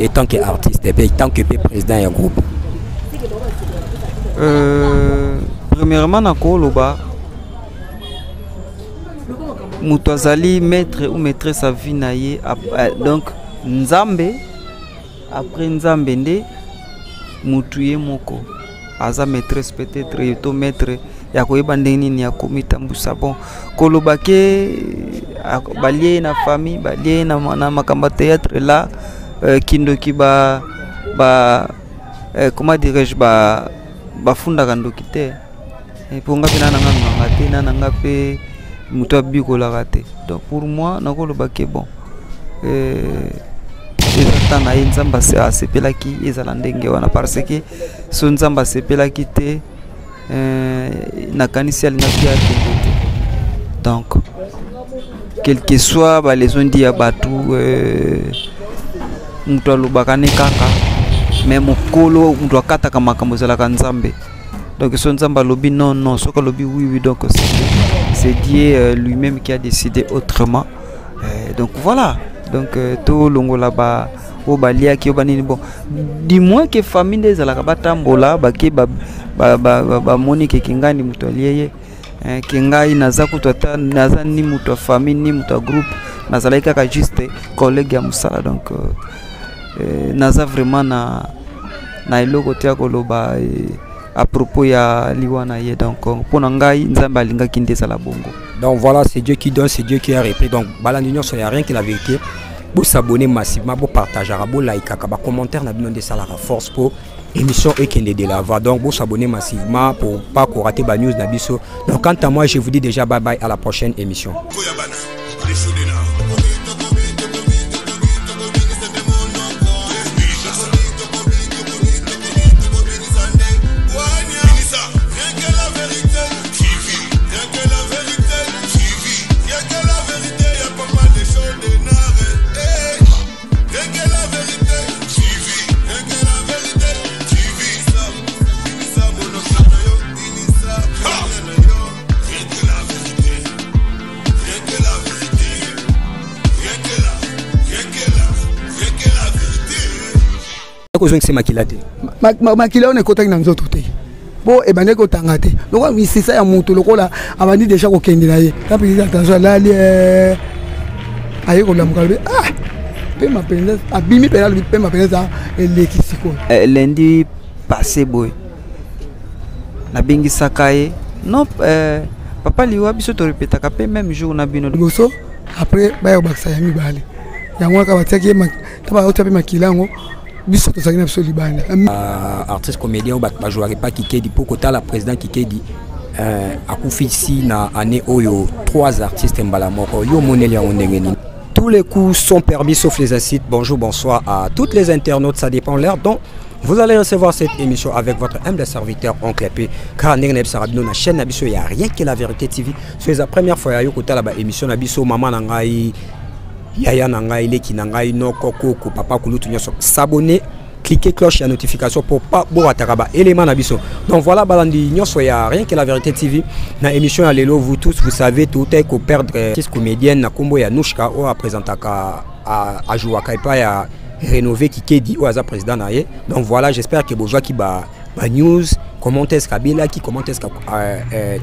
Etant que artiste mpe tant que mpe président ya groupe. Premièrement, nakoloba moto azali maître ou maîtresse ya vie na ye, donc Nzambe. Après Nzambe nde motu ye moko aza maîtresse peut-être to maître ya koyeba ndenge nini ya komitambusa. Bon, koloba ke balie ye na famille, balie ye na makambo ya théâtre là, kindoki ba ba comment dirais-je, ba bafundaka ndoki te. Mpo nga mpe na nanga nganga te, na nanga mpe moto abikolaka te. Donc pour moi, nakoloba ke bon, eza ntan na ye, Nzambe asepelaki ezala ndenge wana, parce que so Nzambe asepelaki te, nakanisi alingaki akende te. Donc quel que soit balezondi ya bato, moto alobaka ne kaka, mais mokolo moto akataka makambo ezalaka Nzambe. Donc so Nzambe alobi non, non, soki alobi oui. Donc c'est Dieu lui-même qui a décidé autrement. Donc voilà, donc tolongola ba oyo baliaki oyo banini. Bon, du moins ke famille nde ezalaka batambola bake bamoni ke kingani moto alie ye, ke ngai naza kutu ata naza ni moto ya famille ni moto ya groupe, nazalaki kaka juste collègue ya mosala. Donc naza vraiment na eloko te ya koloba à propos ya liwa na ye. Donc mpo na ngai, Nzambe alingaki nde ezala bongo. Donc voilà, c'est Dieu qui donne, c'est Dieu qui a repris. Donc balandi nyonso ya Rien que la vérité, bosabonner massivement, bopartageaka, bolikaka, bacommentaire na bino nde esalaka force po émission ekende de l'avant. Donc bosabonner massivement pour pas korater banews na biso. Donc quant à moi, je vous dis déjà bye bye, à la prochaine émission. Kozongisa makila te. Makila wana ekotaki na nzoto te, po ebandaki kotanga te lokola misisa ya motu, lokola abandi déjà kokende na ye. Tapekisi attention, alali, aye kolamuka, alobi: "Ah, pema mpenza." Abimi mpenza, alobi: "Pema mpenza eleki sikoyo." Lundi passé boye, nabengisaka ye: "Non, papa, liwa biso torepetaka mpe même jour na bino." Liboso, après baya kobakisa ya mibale yango kaka batiaki ye ta baotia mpe makila yango, biso tozalaki na biso libanda. Artiste comédien oyo bato bajouaka epa Kikedi, mpo kotala président Kikedi akufisi na année oyo trois artistes mbala moko, yo omoneli yango ndenge nini? Tous les coups sont permis sauf les acides. Bonjour, bonsoir à toutes les internautes, ça dépend l'heure dont vous allez recevoir cette émission avec votre humble serviteur Oncle P. Car ndenge nayebisaka bino, na chaîne na biso ya Rien que la vérité TV, so eza première fois ya yo kotala ba émission na biso, mama na ngai, yaya na ngai, leki na ngai, noko, koko, papa, kulutu nyonso, s'abonner, cliquez cloche ya notification pour pas borataka ba élément na biso. Donc voilà, balandi nyonso ya Rien que la vérité TV, na émission ya lelo, vous tous vous savez, tout est ko perdre artiste comédienne na kombo ya Nouchka, oyo apresentaka, ajouaka epai ya Rénové Kikedi, oyo aza président na ye. Donc voilà, j'espère que bozwaki ba news, comment est-ce qu'abelaki, comment est-ce que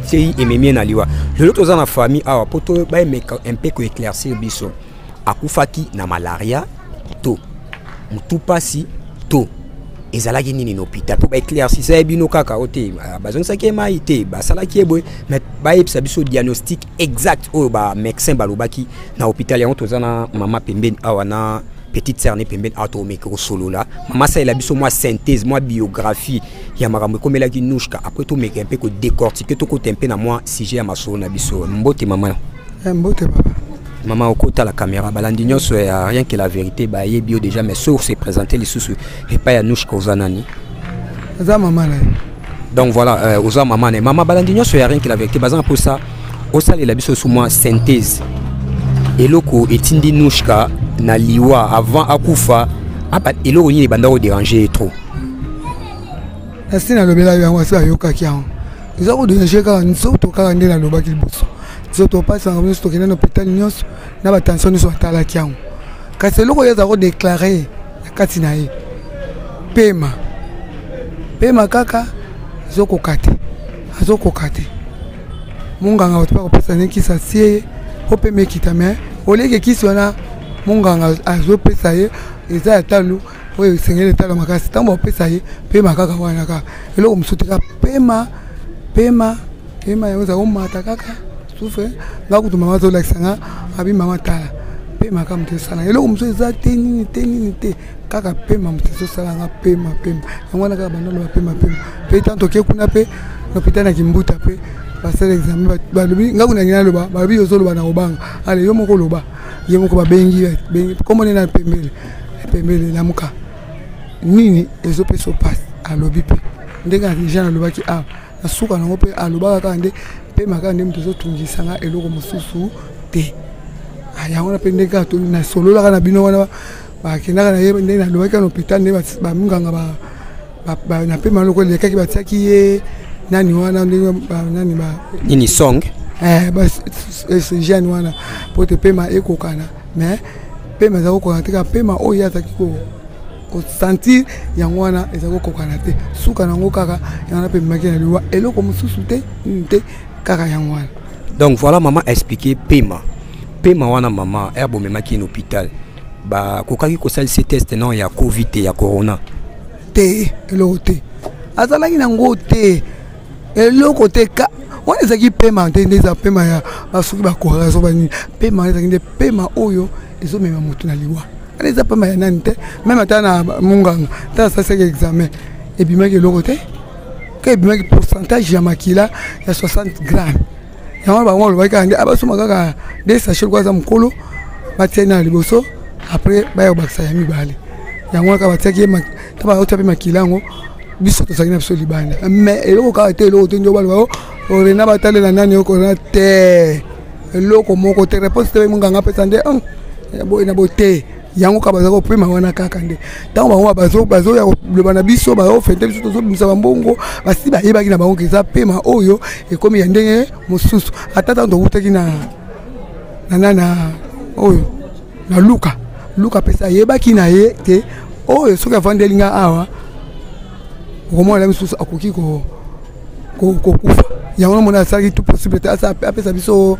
tiei ememi na liwa. Lelo toza na famille awa po to bayemeka un peu koéclaircir biso: akufaki na malaria to motu pasi to ezalaki nini na hôpital, mpo baéclaircisa ye bino kaka o te bazongisaki ye mai te, basalaki ye boye, mais bayebisa biso diagnostic exact oyo bamédecin balobaki na hôpital. Yango toza na mama pembeni awa, na petite sœur ne pembeni awa. Tomeki kosolola, mama asalela biso mwa synthèse, mwa biographie ya makambo ekomelaki Nouchka. Après tomeka mpe kodécortiquer, tokota mpe na mwa sujet ya masolo na biso. Mbote mama. Mbote papa. Mama, okotala caméra, balandi nyonso ya Rien que la vérité bayebi yo déjà, mais so se présenter lisusu epai ya Nouchka. Oza nani? Aza mama na ye. Donc voilà, oza mama na ye. Mama, balandi nyonso ya Rien que la vérité baza na mposa osalela biso su mwa synthèse, eloko etindi Nouchka na liwa. Avant akufa, eloko nini ebanda kodéranger ye trop? Nasi nalobela yo yango, asi bayokaki yango. Eza kodéranger kaka nzoto, kaka nde nalobaki liboso, nzoto opasaka nyonso. Tokende na hôpital nyonso, na batension nyonso batalaki yango, kasi eloko oyo eza kodéclarer na Ya kati na ye pema pema kaka azokoka te, azokoka te. Monganga bato bakopesa ne kisi, asie ye po pema ekita. Mais oleke kisi wana monganga azopesa ye eza ya talo oyo esengeli etalo makasi. Ntango bapesa ye pema kaka wana, kaka eloko mosusu te, kaka pema, pema, pema yango eza komata kaka souffle. Nga kutu mama azolakisa nga, abi: "Mama, tala, pema kaka moto esalanga, eloko mosusu eza te, nini te, nini te, kaka pema moto ezosalanga, pema, pema." Yango wana kaka banda loba pema, pema. Mpe tant toke kuna mpe na hôpital na Kimbuta mpe basala examen, balobi nga kuna ngi naloba, balobi: "Ozoloba na kobanga, ale yo moko oloba." Ye moko babengi, bengi kombo nde na pembele pembele, lamuka, nini ezopesa opasi? Alobi mpe ndenge jean alobaki awa na suka nango mpe alobaka kaka nde pema kaka nde moto ezotungisanga, eloko mosusu te. Yango wana mpe ndenge kaka nasololaka na bino wana, bakendaka na ye ndenge nalobaki na hôpital, nde baminganga na pema loko elekaki, batiaki ye nani wana, ndenge nani. Nini, song? Jeune wana po te pema ekokana, mais pema eza kokokana te. Kaka pema oyo ye azalaki kosentir, yango wana eza kokokana te. Suka nango kaka yango wana mpe ememaki na liwa, eloko mosusu te, nini te, kaka yango wana. Donc voilà, mama expliqué pema, pema wana. Mama ere bomemaki na hôpital, bakokaki kosalisa test non ya Covid te, ya corona? Te, eloko te, azalaki nango te, eloko te. Ka wana ezalaki pema te, nde eza pema ya basuki bakoraison banini. Pema wana ezalaki nde pema oyo ezomema motu na liwa. Wana eza pema ya nani te. Même ata na monganga, ata asalisaki examen, ebimaki eloko te, ka ebimaki pourcentage ya makila ya 60 gramme. Yango bango balobaki kaka nde abasoma kaka de sachet lokola aza mokolo, batia na liboso, après baya kobakisa ya mibale. Yango kaka batiaki ye, ta baotia mpe makila yango. Biso tozalaki na biso libanda, mais eloko kaka te, eloko te. Nde baloba orena batalela nani okorena te, eloko moko te, réponse te. Monganga apesa nde na boye te. Yango kaka baza kopema wana kaka nde ntango bango bazoya koloba na biso, bazofente biso, tozobimisa bambongo. Basi bayebaki na bango eza pema oyo ekomi ya ndenge mosusu. Ata ntango tokutaki na oyo na Luka, Luka apesa, ayebaki na ye te oyo soki avandeli nga awa, okomona misusu akoki kokufa. Yango namona asalaki tout possible te apesa biso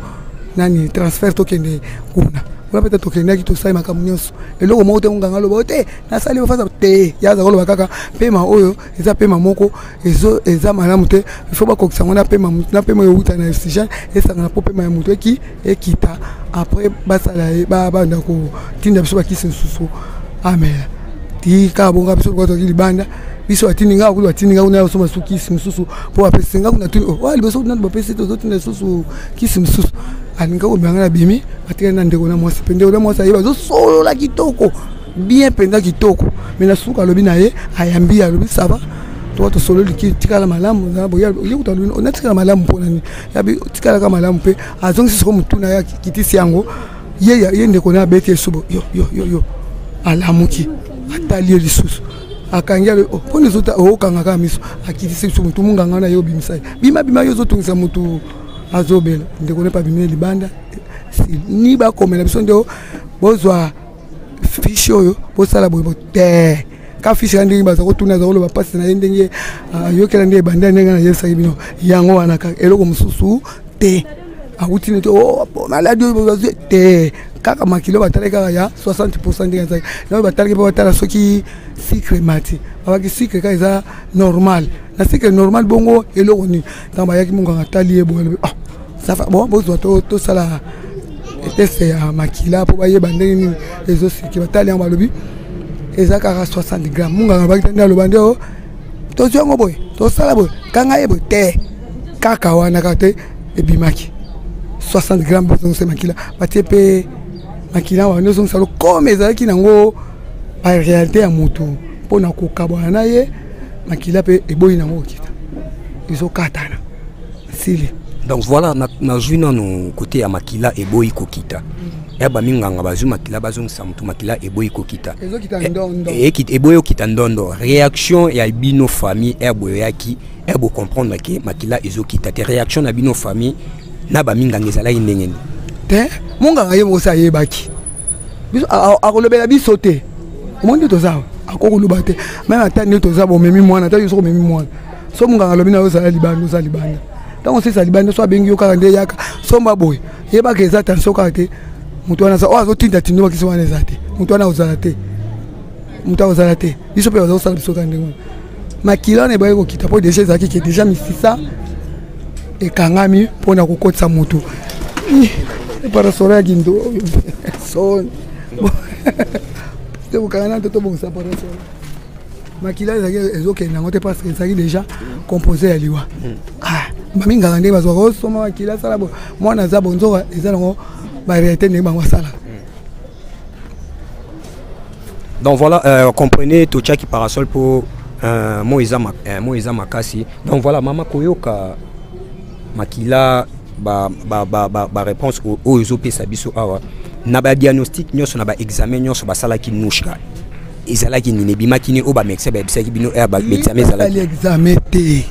nani transfert, tokende kuna. Kuna mpe tokendaki, tosali makambo nyonso, eloko moko te. Nganga aloba te nasali ofasa te, ye aza koloba kaka pema oyo eza pema moko eza malamu te, il faut bakokisa yango na pema, na pema oyo euta na oxygène esangana mpo pema ya moto eki ekita. Après basala ye, babanda kotinda biso bakisi mosusu amela ti kaka bonga. Biso lokola toki libanda, biso batindi nga kutu, batindi nga kuna osomba su kisi mosusu mpo bapesi nga kuna. Tuni oyo liboso kuna bapesi, tozotinda lisusu kisi mosusu. Alinga komema nga na bimi, batikali na ndeko na mwasi. Mpe ndeko na mwasi aye, bazosolola kitoko bien mpenza, kitoko. Mais na suka alobi na ye, ayambi, alobi: "Ça va, toka tosololi, tikala malamu." Ye kutu alobi: "Natikala malamu mpo nani?" Yabi tikalaka malamu. Mpe azongisi soko motu na ye, akitisi yango ye. Ye ndeko na abeti esubo yo yo yo yo, alamuki, atali ye lisusu, akangi alo mpona ezota, okanga kaka miso, akitisi biso motu. Monganga wana ye obimisa ye: "Bima, bima, yo ozotungisa motu azobela." Ndeko nepe abimine libanda. Ni bakomela biso nde bozwa fiche oyo, bosala boye te. Ka fiche ya ndenge baza kotuna, aza koloba mpasi na ye, ndenge ayokela, nde ebanda, ndenge nayebisaki bino. Yango wana kaka, eloko mosusu te. Awuti neti maladi oyo te, kaka makilo batalaki kaka ya 60 % ndenge azalaki naoyo. Batalaki mpe batala soki sucre mati, babaki sucre kaka eza normal, na sucre normal. Bongo eloko nini? Ntango bayaki, monganga atali ye boye, alobi: "Ah, ça va, bon, bozwa tosala test ya makila mpo bayeba ndenge nini ezosiki." Batali yango, balobi eza kaka 60 gramme. Monganga alobaki te nde aloba nde tozwi yango boye, tosala boye, kanga ye boye te, kaka wana kaka te ebimaki 60 gramme. Bozongisa makila, batie mpe makila wana, ozongisa comme ezalaki nango baréalité ya motu mpona kokabwana na ye. Makila mpe eboyi nango kokita, ezokatana, sili. Donc voilà, nazwi nano côté ya makila eboyi kokita ya baminganga, bazwi makila, bazongisa motu, makila eboyi kokita. Eboyi okita ndondo. Réaction ya bino famille ere boyoyaki, ere bocomprendre ke makila ezokita te, réaction na bino famille na baminganga ezalaki ndenge nini? Te, monganga ye moko se ayebaki biso, akolobela biso te. Omoni nde toza awa, akoki koloba te. Meme ata nde toza, bomemi mwana, ata yo soki omemi mwana, so monganga alobi na yo ozala libanda, oza libanda. Ntango osisa libanda, so abengi yo kaka nde yaka somba boye, yebaka eza tension kaka te. Moto wana oyo azotinda tindo bakisi wana eza te, moto wana ozala te, moto akozala te. Biso mpe baza kosala biso kaka ndenge wana. Makila wana ebaki kokita mpo deja ezalaki ke deja misisa ekangami mpona kokotisa motu. Parasolo ya kindo soni te, kokanga na to tobongisa parasolo. Makila ezalaki ezokende yango te parce que ezalaki déjà composé ya liwa. Ah, bamingaka ndenge bazwaka osoma makila, asala bo mwana aza bonzoka, eza nango baréalité ndenge bango asala. Donc voilà, comprenez, totiaki parasol pour mo eza mo eza makasi. Donc voilà, mama, koyoka makila, ba réponse oyo ezopesa biso awa na badiagnostic nyonso, na baexamen nyonso basalaki Nushka, ezalaki nini? Ebimaki nini oyo bamédecin bayebisaki bino? Baexamen ezalaki? Examen te,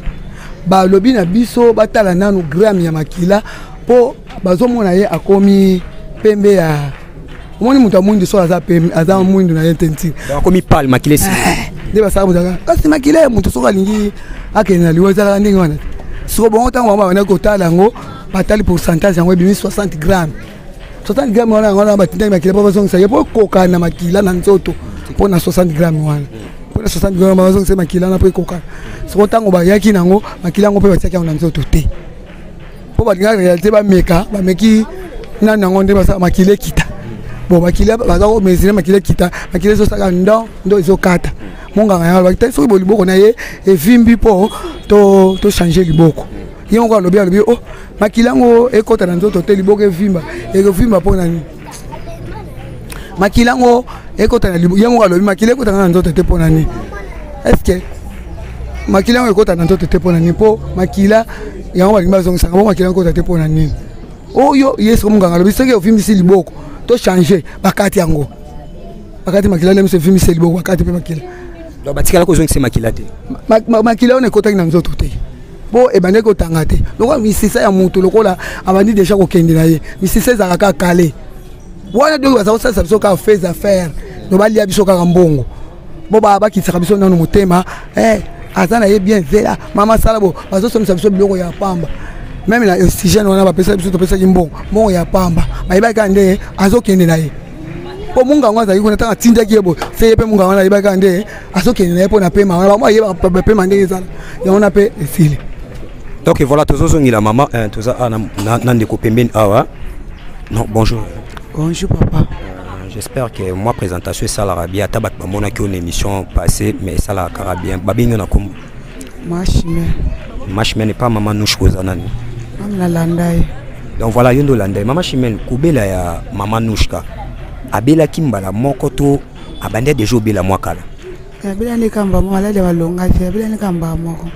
balobi na biso batala nanu gramme ya makila mpo bazomona ye akomi pembe ya, omoni moto ya mwindu, so aza pembe, aza mwindu na ye te ntina. Akomi pâle, makila esili. Nde basala bozalaka, kasi makila ya moto soki alingi akende na liwa ezalaka ndenge wana te. Siko bongo ntango bango babandaki kotala yango, batali pourcentage yango ebimi 60 gramme. 60 gramme wana, yango wana batindaki makila mpo bazongisa ye, mpo ekokana na makila na nzoto, mpo na 60 gramme wana, mpo na 60 gramme bazongisa makila wana mpo ekokana. Siko ntango bayaki nango makila yango mpe batiaki yango na nzoto te, mpo balingaka réalité bameka, bameki nani yango nde basala makila ekita. Bon, makila baza komesure, makila ekita, makila ezosala ndo ndo ezokata. Monganga yango alobaki te soki bo liboko na ye evimbi mpo tochange liboko. Ye moko alobi: "Oh, makila yango ekɔta na nzoto te, liboko evimba, ekovimba mpo na nini? Makila yango ekɔta na liboko." Ye moko alobi: "Makila ekɔta na nzoto te mpo na nini? Est ce que makila yango ekɔta na nzoto te mpo na nini?" Mpo makila yango balingi bazongisanga mpo makila yango ekɔta te mpo na nini? Oyo ye soko monganga alobi soki ovimbisi liboko, tochange. Bakati yango, bakati makila nde miso evimbisi liboko, bakati mpe makila. Donc batikala kozongisa makila te? Makila wana ekɔtaki na nzoto te mpo ebandaki kotanga te. Lokola misisa ya motu, lokola abandi deja kokende na ye, misisa ezalaka kaka kale wana. Donc baza kosalisa biso kaka faux affaire, no balia biso kaka mbongo. Bo bakitisaka biso nano motema, aza na ye bien, zela mama sala bo. Bazosomisa biso biloko ya pamba, même na oxygène wana bapesa biso, topesaki mbongo, mbongo ya pamba. Bayebaki kaka nde azokende na ye, mpo munganga azalaki kuna ntango atindaki ye boye se ye mpe munganga wana ayebaki kaka nde azokende na ye mpo na pema wana. Bango ayebaka pema ndenge ezala yango wana mpe esili. Donc voilà, tozozongela mama, toza awa na ndeko pembeni awa. Non, bonjour. Bonjour papa. J'espère que moi présentation esalaka bien, ata bato bamonaki oyo na émission passée, mais esalaka kaka bien. Babengi na kombo? Machime. Machimene pa mama Nushka, oza nani? Mami nalanda ye. Donc voilà, yo nde olanda ye. Mama Chimene, kobela ya mama Nushka, abelaki mbala moko to abandi deja obela mwa kala? Abela nde kamba moko, maladi ya balonga te, abela nde kamba moko.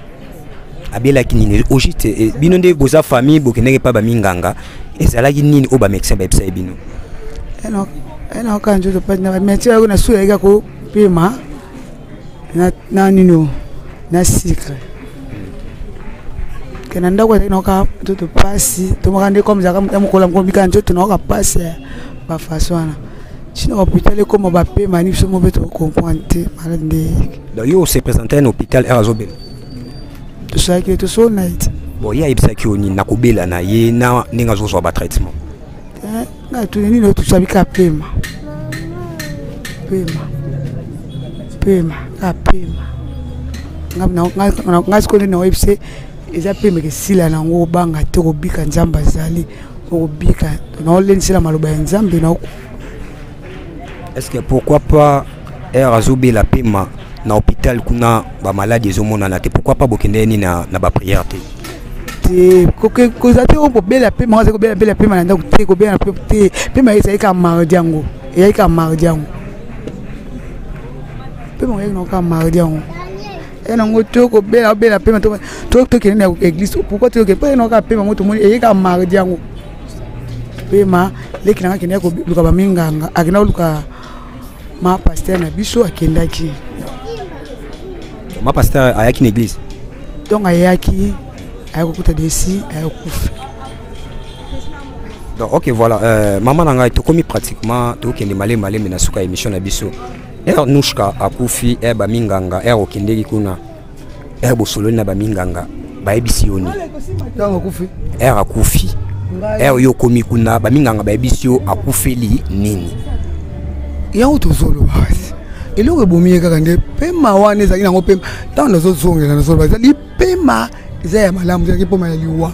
Abelaki nini au juste? Bino nde boza famille, bokendaki epa baminganga, ezalaki nini oyo bamédecin bayebisa ye bino? Enaoka nzoto pasi na bamédecin bayaki na suka, yaki kopema na nino na sucre ke na ndako. Azalaki naoka nzoto pasi, tomaka nde comme ezalaka ya mokolo moko bika nzoto naoka pasi ya bafaçon wana. Sino hôpital ekoma bapema ni biso mo mpe tocomprendre te maladi nde. Donc yo ose présente na hôpital ere azobela? Tosalaki, tosona ye te. Bon, ye ayebisaki yo nini na kobela na ye, na ndenge azozwa batraitement? Ngai tuni nini oyo, tosabi ka pema, pema, pema, ka pema. Ngai sikoyo nde naoyebise eza pema ekesila nango, obanga te, kobika, Nzambe azali, okobika. Naolendisela maloba ya Nzambe na. Est ce que pourquoi pas ere azobela pema na hôpital kuna, bamaladi ezomonana te, pourquoi pas bokende ye nini na baprière te? Te, kozala te oyo kobela pema, azali kobela bela pema na ndako te, kobela te pema ezali kaka mardi yango, eyaki kaka mardi yango, pema oyaki nango kaka mardi yango e nango to kobela obela pema tokende na église. Pourquoi tokende? Mpo nango kaka pema yango tomoni eyaki kaka mardi yango pema. Leki nanga akendaki koluka baminganga, akendaki koluka ma pasteur na biso, akendaki. Ma pasteur ayaki na église? Donc ayaki, ayaki kokuta desi ayaki kokufa. Donc ok, voilà, mama na ngai, tokomi pratiquement tokokende malemi malemi na suka ya émission na biso. Ere Nushka akufi, ere baminganga, ere okendeki kuna, ere bosololi na baminganga, bayebisi yo nini? Ntango akufi, ere akufi, ere yo okomi kuna, baminganga bayebisi yo akufeli nini? Yango tozoloba, kasi eloko ebomi ye kaka nde pema wana ezalaki nango. Pema, ntango nazozongela, nazoloba, ezali pema eza ya malamu, ezalaki pema ya liwa,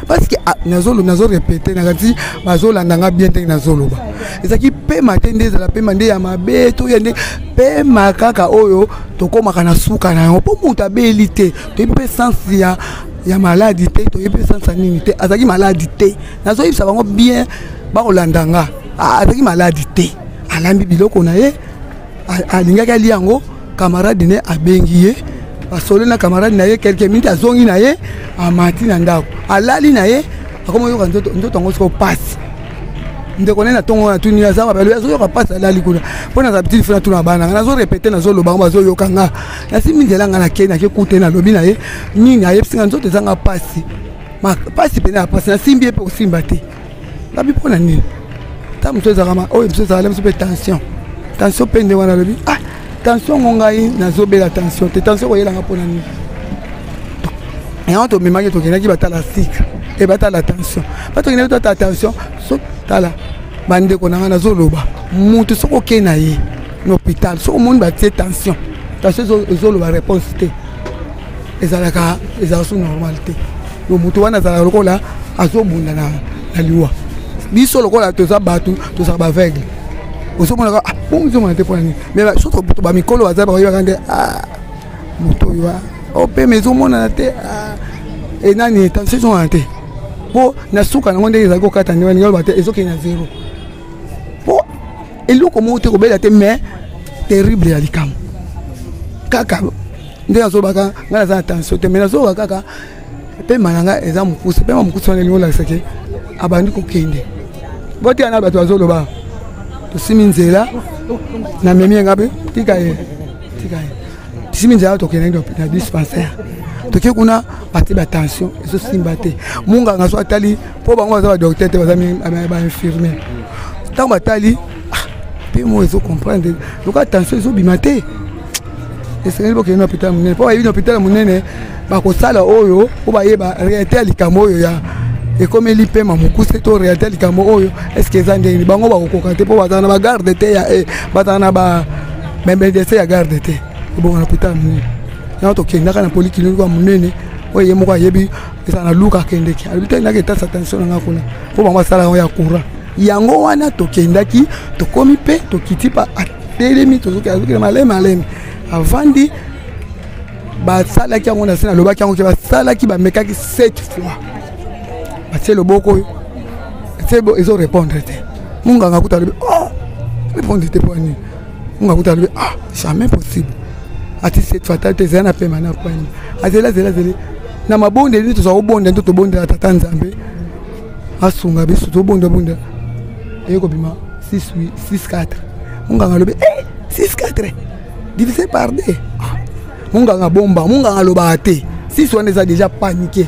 parce que nazorépéter, nakati bazolanda nga bien ndenge nazoloba. Ezalaki pema te nde ezala pema nde ya mabe to ya nde pema kaka oyo tokomaka na suka na yango, mpo moto abeli te, toyebi mpe sens ya maladie te, toyebi mpe sens ya nini te. Azalaki maladie te, nazoyebisa bango bien, bakolanda nga. Azalaki maladie te, alambi biloko na ye, alingaki alia yango, camarade ne abengi ye, basolo na camarade na ye quelques minutes, azongi na ye, amati na ndako, alali na ye, akoma oyoka nzoto yango siko pasi. Ndeko naye na ntongo wana tuni aza wapi, alobi azoyoka pasi, alali kuna. Mpo naza habitude fo natuna bana nga, nazorépéter, nazoloba ngo, bazoyoka nga. Nasimbi nzela nga, nakei, nake kute, nalobi na ye nini, ayebisi nga nzoto ezanga pasi, pasi pene ya pasi. Nasimbi ye mpe kosimba te. Ngabi mpo na nini? Ta mosu ezalaka oyo mosu ezalaka mosu mpe tension, tension mpe nde wana. Alobi: "Ah, tension ngo ngai nazobela tension te, tension koyelanga mpo na nini?" Yango tomemaki, tokendaki, batala sucre e batala tension, batokendaki totala tension. So tala, bandeko na ngai, nazoloba, motu soki okei na ye na hôpital, soki omoni batie tension, tension ezoloba réponse te, ezalaka ezalaka so normal te. Yo motu wana azalaka lokola azobunda na liwa. Biso lokola toza bato, tozala baaveugle, ozomonaka bongo ozomona te mpona nini. Mais soki bamikolo baza, bakoyebaka nde moto oyo opema ezomonana te, enani, tension ezomonana te, mpo na suka nango ndenge ezali kokata, ndenge balingi baloba te, ezokende na zéro, mpo eloko moko te kobela te. Mais terrible ya likambo kaka nde nazolobaka, ngai naza na tension te, mais nazoloba kaka pema na ngai eza mokuse. Pema mokuse wana elingi olakisake abandi kokende. Botia na bato bazoloba, tosimi nzela, namemi ye nga mpe, tika ye, tika ye. Tosimi nzela, tokendaki na dispensaire, toke kuna, batie batension, ezosimba te. Munganga so atali, mpo bango baza badocteur te, baza bainfirmier. Ntango batali mpe mo ezocomprendre lokola tension ezobima te, esengeli bokende na hôpital monene, mpo bayebi na hôpital monene bakosala oyo mpo bayeba réalité ya likambo oyo ya ekomeli pema mokuse to réalité ya likambo oyo est-ce eza ndenge. Bango bakokoka te, mpo bazala na bagarde te, ya bazala na bamédecin ya garde te. Ebonga na hôpital monene. Yango tokendaka na polyclinique ya monene oyo ye moko ayebi, ezala na luka. Akendeki, alobi te ndaki etasa tension na nga kuna, mpo bango basala yango ya courant. Yango wana tokendaki, tokomi mpe tokiti pa, atelemi, tozokende maleme maleme, avandi. Basalaki yango na se, nalobaki yango ke basalaki, bamekaki sept fois, batie loboko oyo ezorépondre te. Munganga kuta alobi: "Oh, répondre te mpo nini?" Munganga kuta alobi: "Ah, jamais possible." Ati sept fois, atali te, ezali na pema na pema, azeli, azeli, azeli na mabondeli. Tozwa kobondela nto tobondela tata Nzambe asunga biso, tobondabonda, eye kobima 6 6 4. Munganga alobi: "Eh, 6 4 divisé par 2." Munganga bomba, munganga alobaka te. 6 wana eza déjà paniqué,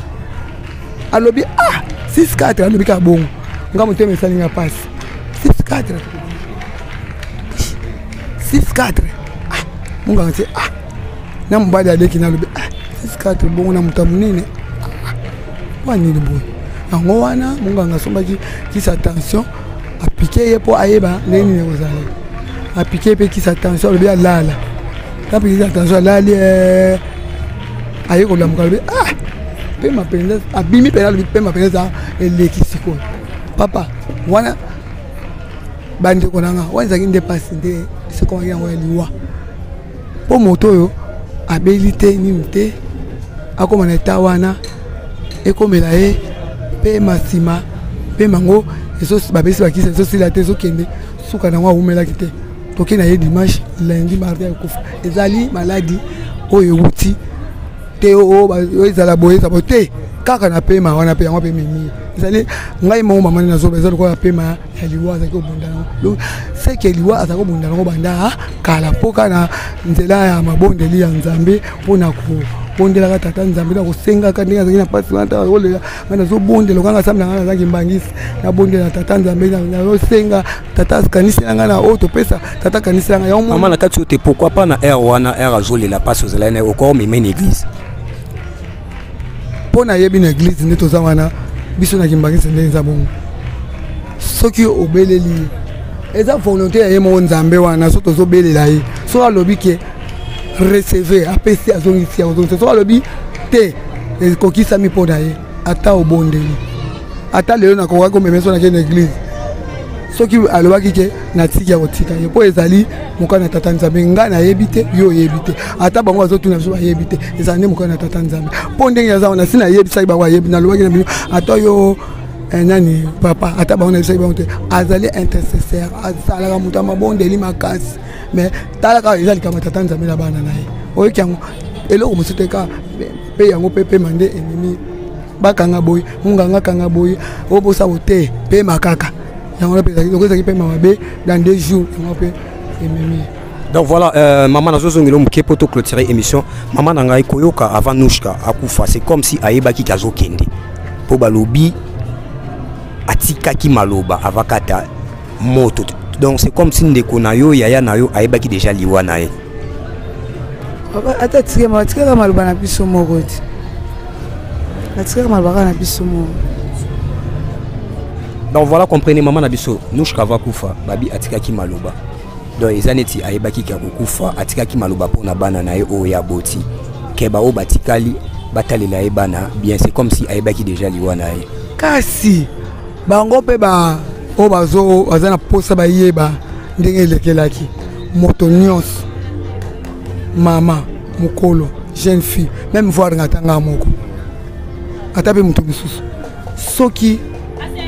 alobi: "Ah, 6 4." Alobi kaka bongo, nga motema esalinga mpasi. 6 4, 6 4. Ah, munganga te. Ah, na mobali aleki na alobi: "Ah, 6 4 bongo na moto ya monene mpo nini boye?" Yango wana monganga asombaki kisi ya tension, apike ye mpo ayeba ndenge nini ekozala. Apike ye mpe kisi ya tension, alobi alala. Apike kisi ya tension, alali, aye kolamuka, alobi: "Ah, pema mpenza abimi mpenza." Alobi pema mpenza eza eleki sikoyo. Papa wana, bandeko na nga, wana ezalaki nde mpasi, nde esekomaki yango ya liwa, mpo moto oyo abeli te nini te, akóma na eta wana, ekomela ye pema nsima pema yango bapesi bakisi, ezosila te, ezokende suka nango. Awumelaki te, toke na ye dimanche, lundi, mardi akufa. Ezali maladie oyo ewuti te oyo ezala boye, eza boye te, kaka na pema wana mpe yango mpe ememi. Ezali ngai moko mama nde nazoba, eza lokola pema ya liwa azalaki kobunda yango, seke liwa azalaki kobunda yango banda kala, mpo kaka na nzela ya mabondeli ya Nzambe mpona. Bondelaka tata Nzambe na kosengaka ndenge azalaki na mpasi wana, ntango akolela ngai nazobondela okanga asambela ngai nazalaki mbangisi, nabondela tata Nzambe, nazosenga tata akanisela ngai na oyo topesa tata akanisela ngai yango. Mama, na kati oyo te, pourquoi pas na heure wana, heure azolela mpasi, ozalaki na ye, okoki omema na église? Mpo nayebi na église nde toza wana, biso na kimbangisi nde eza bongo. Soki obeleli ye, eza volonté ya ye moko Nzambe wana. So tozobelela ye, soki alobi ke receve, apesi, azongisi, azongisi. Soki alobi te, ekokisami mpo na ye. Ata obondeli, ata lelo nakokaki komema so nake na église, soki alobaki ke natiki, ya kotika ye, mpo ezali mokano ya tata Nzambe. Ngai nayebi te, yo oyebi te, ata bango bazotuna biso bayebi te. Ezali nde mokano ya tata Nzambe, mpo ndenge aza wana, si nayebisaki bango, ayebi. Nalobaki na bino, ata yo nani papa, ata bango nayebisaki bango te, azali intercesseur, azalaka moto ya mabondeli makasi. Mais tala kaka, eza likambo ya tata Nzambe na bana na ye. Oyoki yango, eloko mosusu te, kaka mpe yango mpe pema nde ememi. Bakanga boye, monganga akanga boye, obosa bo te, pema kaka yango wana mpe ezalaki pema mabe dans 2 jours, yango mpe ememi. Donc voilà, maman, nazozongela moke mpo toclôturer émission. Mama na ngai, koyoka avant Nouchka akufa, c'est comme si ayebaki ke azokende, mpo balobi atikaki maloba avakata moto. Donc c'est comme si ndeko na yo, yaya na yo, ayebaki déjà liwa na ye. Ata atikaka maloba na biso moko te, atikaka maloba kaka na biso moko. Donc voilà, comprenez, mama na biso Nouchka ava kufa, babi atikaki maloba. Donc eza neti ayebaki ke akokufa, atikaki maloba mpona bana na ye oyo ya boti, ke baoyo batikali batalela ye bana bien. C'est comme si ayebaki déjà liwa na ye. Kasi bango mpe ba oyo bazo baza na posa bayeba ndenge elekelaki moto nyonso, mama mokolo, jeune fille, même voir nga, ata nga moko, ata mpe moto mosusu, soki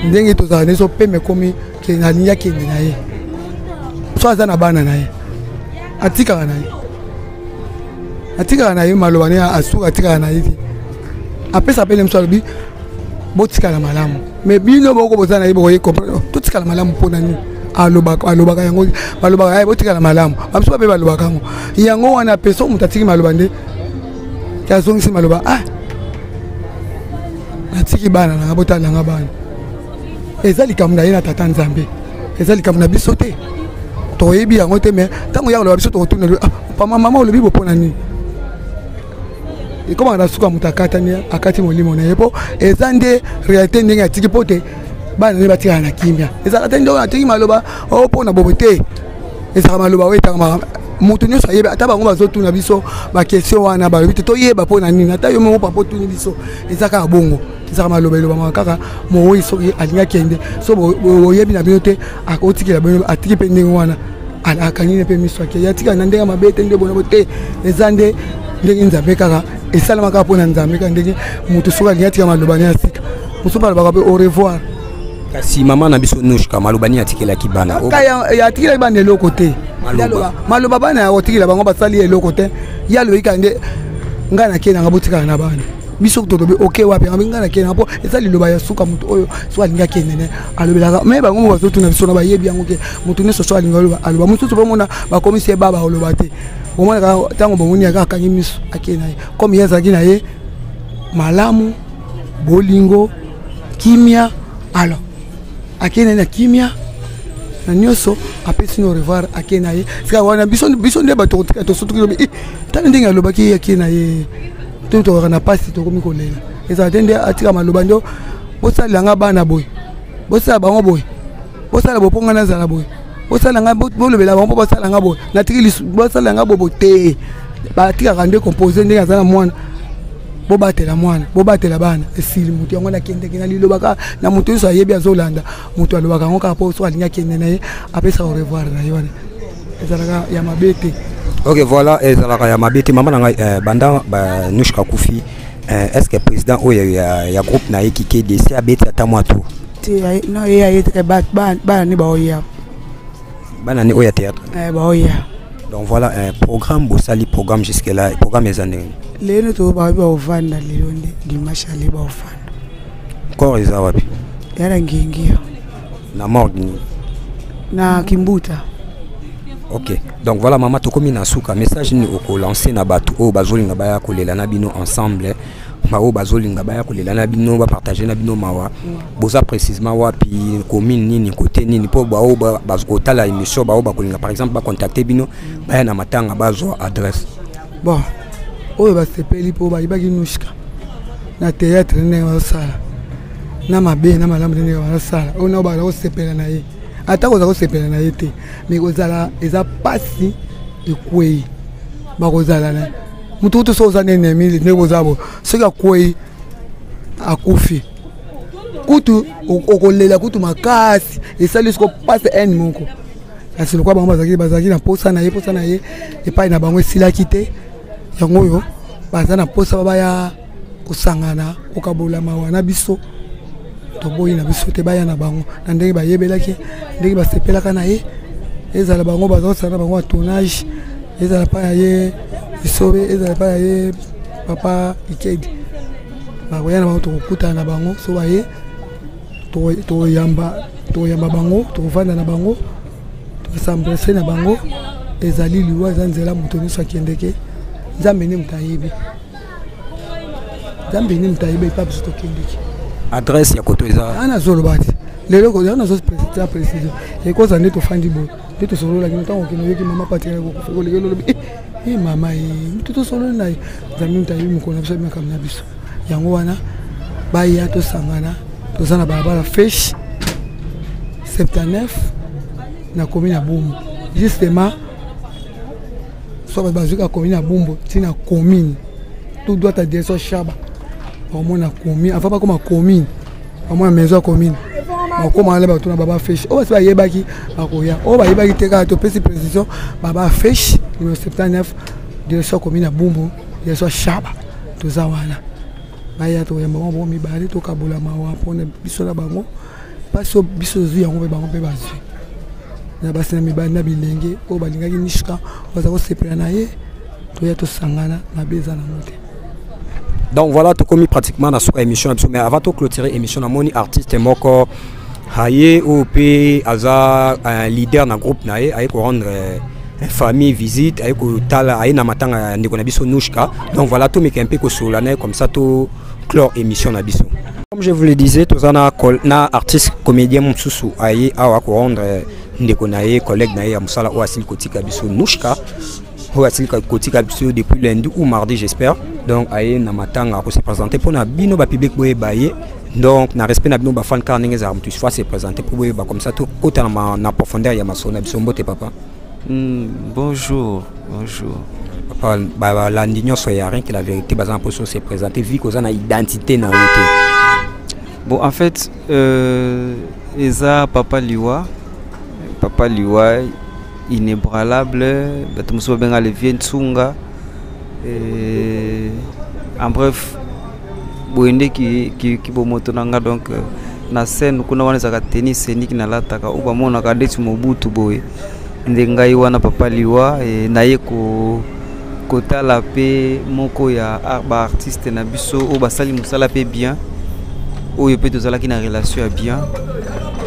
ndenge tozala nde so peme ekomi ke nalingi akende na ye, so aza na bana na ye, atikaka na ye, atikaka na ye maloba ne asuka, atikaka na ye te, apesa mpe mosu, alobi botikala malamu. Mais bino boko boza na ye, bokoye comprendre totikala malamu mpona nini. Alobaka, alobaka yango, balobaka ye botikala malamu, bamosusu bape balobaka yango. Yango wana pe so moto atiki maloba nde azongisi maloba: ah, natiki bana nanga, botala nanga bana. Eza likambo na ye na tata Nzambe, eza likambo na biso te, toyebi yango te. Mais ntango ya koloba, biso tokotuna: ah, pama mama, olobi bo mpona nini? Ekomaka na suka, moto akatani, akati molimo na ye, mpo eza nde réalité ndenge atiki mpo te bana nde batikala na kimia. Ezalaka te nde oyo atiki maloba oyo mpona bobo te, ezalaka maloba oyo etangama, moto nyonso ayebi. Ata bango bazotuna biso baquestion wana, balobi te toyeba mpo na nini. Ata yo moko papa otuni biso, eza kaka bongo, ezalaka maloba elobamaka kaka. Mowei soki alingi akende, so boyebi na bino te, akotikela bino, atiki mpe ndenge wana, akangi ne mpe miso, akei, atikala na ndenge mabe te, nde bona te, eza nde ndenge Nzambe kaka esalama kaka mpo na Nzambe kaka ndenge moto soki alingi atika maloba ne ya sika, mosusu balobaka mpe au revoir. Kasi mama na biso Nouchka, maloba nini atikelaki bana? Atikelaki bana eloko te. Maloba bana ya kotikela bango, basali eloko te. Ye alobi kaka nde ngai nakei nanga, botikala na bana. Biso tolobi oke wapi? Yango ngai nakei nanga, mpo eza liloba ya suka. Moto oyo so alingi akende ne alobelaka me bango mo bazotuna biso na bayebi yango ke moto nyonso so alingi aloba, aloba. Mosusu bomona bakomisi ye baba, oloba te. Omonaka ntango bomoni yaka akangi miso, akei na ye. Comme ye azalaki na ye malamu, bolingo, kimia, alors akei na ye na kimia na nyonso, apesi no revoir, akei na ye. Sika wana biso, biso nde bato kotika, tosotoki, lobi tala ndenge alobaki ye, akei na ye, to tokaka na pasi, tokomi kolela. Ezala te nde atika maloba nde bosalela nga bana boye, bosala bango boye, bosala boye mpo ngai nazala boye, bosala nga, bolobela bango mpo basala nga boye, natiki bosala nga bobo te. Batikaka nde compose ndenge aza na mwana, bobatela mwana, bobatela bana, esili. Moto yango nakendeke na liloba kaka na moto nyonso ayebi, azolanda moto alobaka yango kaka, mpo so alingi akende na ye, apesaka au revoir na ye wana, ezalaka ya mabe te. Ok, voilà, ezalaka ya mabe te. Mama na ngai, banda Nouchka akufi, est ce que président oyo ya groupe na ye Kikedi esi abeti ata mwa tour? Te, no, ye aye te, bana nde baoya. Bana ne oyo ya théâtre? Baoya. Donc voilà, programme bosali, programme jusque là, programme eza ndenge? Lelo to babi baovanda, lelo nde dimanche, ale baovanda. Corps eza wapi? Ya na Ngengia. Na morgue nini? Na Kimbuta. Ok, donc voilà mama, tokomi na suka. Message nini okolancer na bato oyo bazolinga baya kolela na bino ensemble, baoyo bazolinga baya kolela na bino, bapartage na bino mawa? Boza précisément wapi, commune nini, côté nini, mpo baoyo bazokotala émission, baoyo bakolinga par exemple bacontacte bino, baya na matanga, bazwa adresse? Bon, oyo basepeli mpo bayibaki Nushka na théâtre, ndenge bazosala na mabe na malamu, ndenge bazosala oyo nao bazala kosepela na ye, ata kozala kosepela na ye te, mais kozala eza mpasi, ekwei bakozala na motu kutu. Soki oza na ennemi, ndenge boza bo, soki akwei, akufi kutu, okolela kutu makasi, esali siko mpasi ene moko. Kasi lokola bango bazalaki na posa na ye, posa na ye epai na bango esilaki te, yango oyo baza na posa baya kosangana, kokabola mawa na biso. Toboyi na biso te, baya na bango na ndenge bayebelaki, ndenge basepelaka na ye. Ezala bango baza kosala na bango ya tournage, ezala pa ya ye Isobe, ezala pa ya ye papa Ikedi, bakoya na bango, tokokutana na bango. So baye, tokoyamba bango, tokovanda na bango, tokosambrese na bango. Ezali liwa, eza nzela moto nyonso akendeke. Nzambe nde moto ayebi, Nzambe nde moto ayebi epa biso tokendeke. Adresse ya koto eza? Wana nazoloba te lelo, yango nazopréside précision. Ekozala nde tofandi boye, nde tosololaki. Ntango okende, oyoki mama Patrik kokufa, koleki olobi: "E mama e, moto tosololi na ye." Nzambe moto ayebi mokolo na biso, ayebi makambo na biso. Yango wana baya tosangana. Toza na balabala Feshi 79 na commune ya Bumbu. Justement, so bato bazwika commune ya Bumbu, ntina commune tout droit à direction Shaba, bamona commune. Avant bakoma commune, bamona maison ya commune, bakoma wana, bato na baba Feshi oyo basi bayebaki bakoya. Oyo bayebaki te, kaka topesi précision: baba Feshi numéro 79, direction commune ya Bumbu, direction Shaba, toza wana. Baya, toyamba bango, bango mibale, tokabola mawa mpona biso na bango. Mpasi oyo biso tozwi, yango mpe bango mpe bazwi, na basi na mibali na bilenge oyo balingaki Nishka, baza kosepela na ye. Toya tosangana, mabe eza nango te. Donc voilà, tokomi pratiquement na suka émission na biso. Mais avant toclôturer émission, namoni artiste moko aye, oyo mpe aza un leader na groupe na ye, aye korendre famille visite, aye kotala, aye na matanga ya ndeko na biso Nushka. Donc voilà, tomeka mpe kosolola na ye, comme ça to clore émission na biso. Comme je vous le disais, toza na artiste comédien mosusu aye awa korendre ndeko na ye, collègue na ye ya mosala, oyo asili kotika biso, Nushka, oyo asili kotika biso depuis lundi ou mardi, j'espère. Donc aye na matanga, akose présenter mpona bino bapublic boyeba ye. Donc na respect na bino bafan, kaka ndenge ezalaka, motu fois se présenter mpo boyeba, comme ça tokota na profondeur ya masolo na biso. Mbote, papa. Bonjour, bonjour. Papa, balandi nyonso ya Rien que la vérité baza na mposo se présenter, vu koza na identité na yo te. Bon, en fait, eza papa Liwa, papa Liwa inébranlable, bato mosusu babenga le vieux Ntsunga. Et, en bref, boye nde kibomoto na nga. Donc na scène kuna wana ezalaka tenue scénique nalataka, oyo bamonaka ndeti Mobutu boye, nde ngai wana papa Liwa. E, naye kotala mpe moko ya baartiste na biso oyo basali mosala mpe bien, oyo mpe tozalaki na relation ya bien.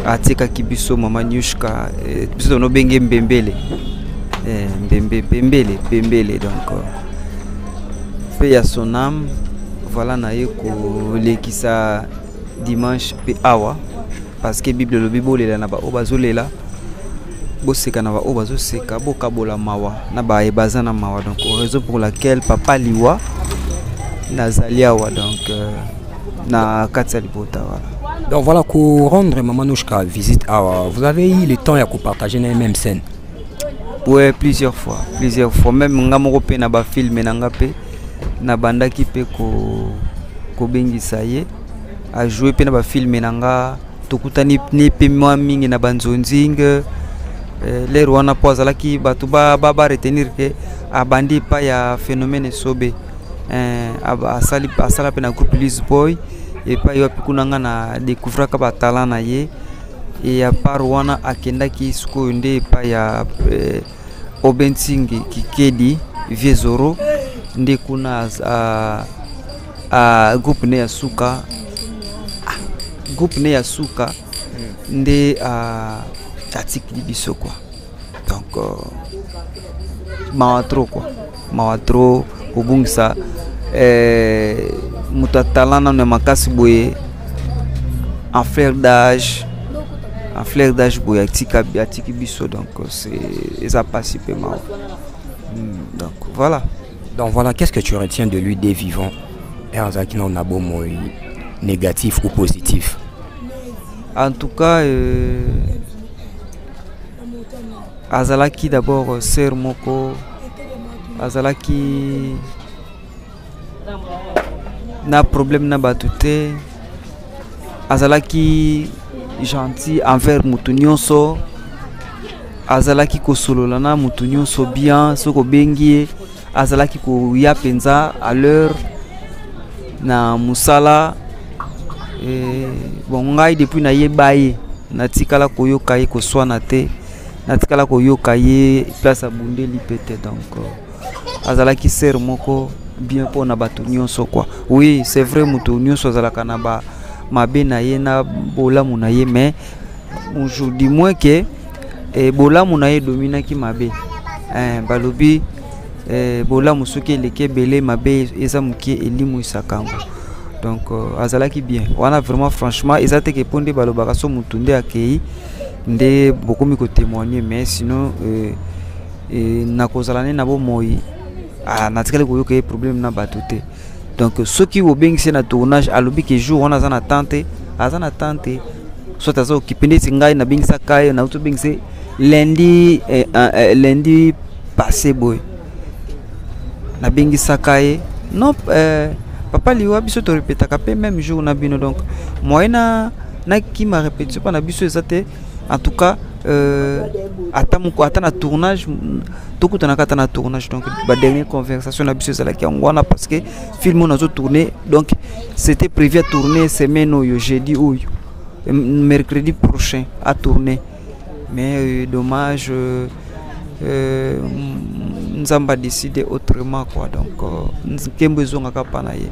Atikaki biso, mama Nyushka, biso tonobenge Mbembele, Mbembe, Mbembele, Mbembele. Donc mpe ya son âme. Voilà, naye kolekisa dimanche mpe awa, parce que Bible elobi: bolela na baoyo bazolela, boseka na baoyo bazoseka, bokabola mawa na baye baza na mawa. Donc raison pour laquelle papa Liwa nazali awa, donc na kati ya libota, voilà. Donc voilà, pour rendre maman Nouchka visite awa, vous avez eu le temps ya kopartager na même scène? Ouais, plusieurs fois, plusieurs fois même. Nga moko mpe na bafilme na nga mpe nabandaki mpe kobengisa ye ajoue mpe na bafilme na nga. Tokutani ne mpe mwa mingi na banzonzinge lere wana, mpo azalaki bato baretenir ke abandi epai ya Phénomène Esobe. Asali, asala mpe na groupe Lisboy, epai wapi kuna nga na découvraka batalent na ye. E à part wana, akendaki sikoyo nde epai ya Obentingi Kikedi, Vieux Zoro, nde kuna a groupe ne ya suka, groupe ne ya suka nde atikili biso quoi. Donc Mawa trop quoi, mawa trop kobungisa moto atala nano ya makasi boye en fleur d'âge, en fleur d'âge boye atika, atiki biso. Donc c'est eza pasi mpe mawa. Donc voilà. Donc voilà, qu'est-ce que tu retiens de lui des vivants azalaki nano na bomoi, négatif ou positif? En tout cas, azalaki d'abord sœur moko, azalaki na problème na bato te, azalaki gentil envers motu nyonso, azalaki kosolola na motu nyonso bien. Soki obengi ye, azalaki koya mpenza à l'heure na mosala. Bon, ngai depuis nayeba ye, natikala koyoka ye koswana te, natikala koyoka ye place abundeli mpe te. Donc azalaki sœur moko bien mpona bato nyonso quoi. Oui, c'est vrai, moto nyonso azalaka na ba mabe na ye na bolamu na ye, mais bonjour, du moins ke bolamu na ye edominaki mabe. Balobi bolamu soki eleki ebele, mabe eza moke, elimwisaka yango. Donc azalaki bien wana vraiment, franchement. Eza te ke mpo nde balobaka so motu nde akei nde bokomi kotémoigner, mais sinon nakozala nde na bomoi, natikali koyoka ye problème na bato te. Donc soki obengisi ye na tournage, alobi ke jour wana aza na temps te, aza na temps te, soit aza occupé. Ndeti ngai nabengisaka ye, nauti obengisa ye lundi, lundi passé boye, nabengisaka ye: "Non, papa Liwa, biso torepetaka mpe même jour na bino, donc moyen na nakima répétition mpa na biso eza te. En tout cas, ata moko, ata na tournage, tokutanaka ata na tournage." Donc badernière conversation na biso ezalaki yango wana, parce que film oyo nazotourne, donc c'était prévu à tourner semaine oyo, jeudi oyo, mercredi prochain à tourner, mais dommage, Nzambe a décidé autrement quoi. Donc nkembo ezongaka mpa na ye.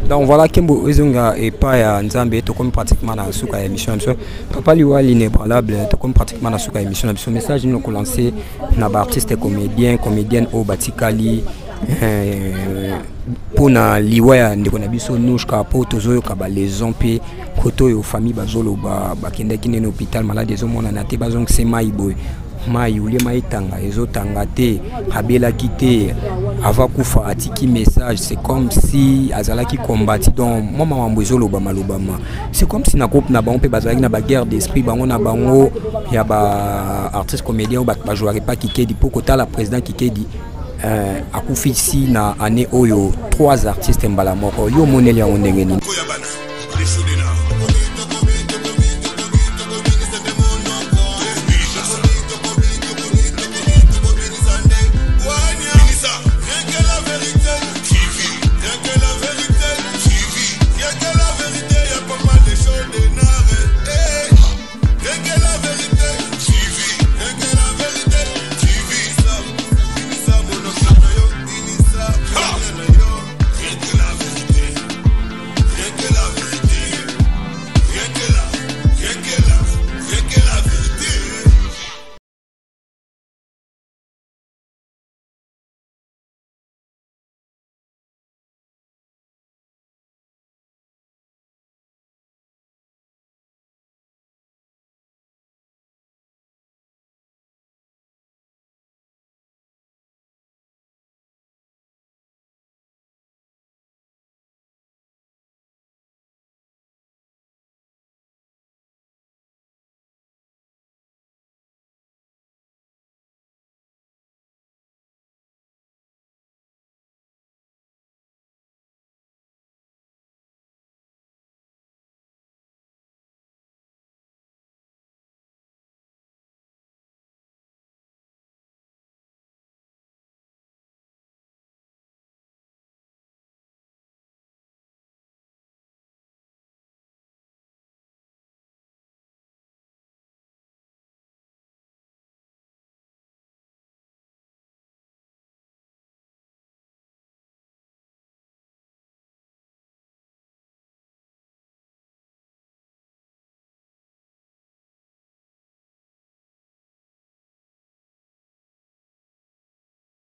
Donc voilà, nkembo ezonga epai ya Nzambe. Tokomi pratiquement na suka ya émission na biso, papa Liwa l'inébranlable. Tokomi pratiquement na suka ya émission na biso. Message nini okolancer na baartiste comédien, comédienne oyo batikali mpona liwa ya ndeko na biso Nouchka? Mpo tozoyoka baleçon mpe kote oyo famille bazoloba bakendaki nene hôpital, malade ezomonana te, bazongisa mai boye, mai olie mai etanga ezotanga te, abelaki te ava kufa, atiki message, c'est comme si azalaki kombati. Donc mwa makambo ezolobama lobama, c'est comme si na groupe na bango mpe bazalaki na baguerre d'esprit bango na bango ya baartiste comédien oyo bato bajouaka epa Kikedi. Mpo kotala président Kikedi, akufisi na année oyo trois artistes mbala moko. Yo omoneli yango ndenge nini?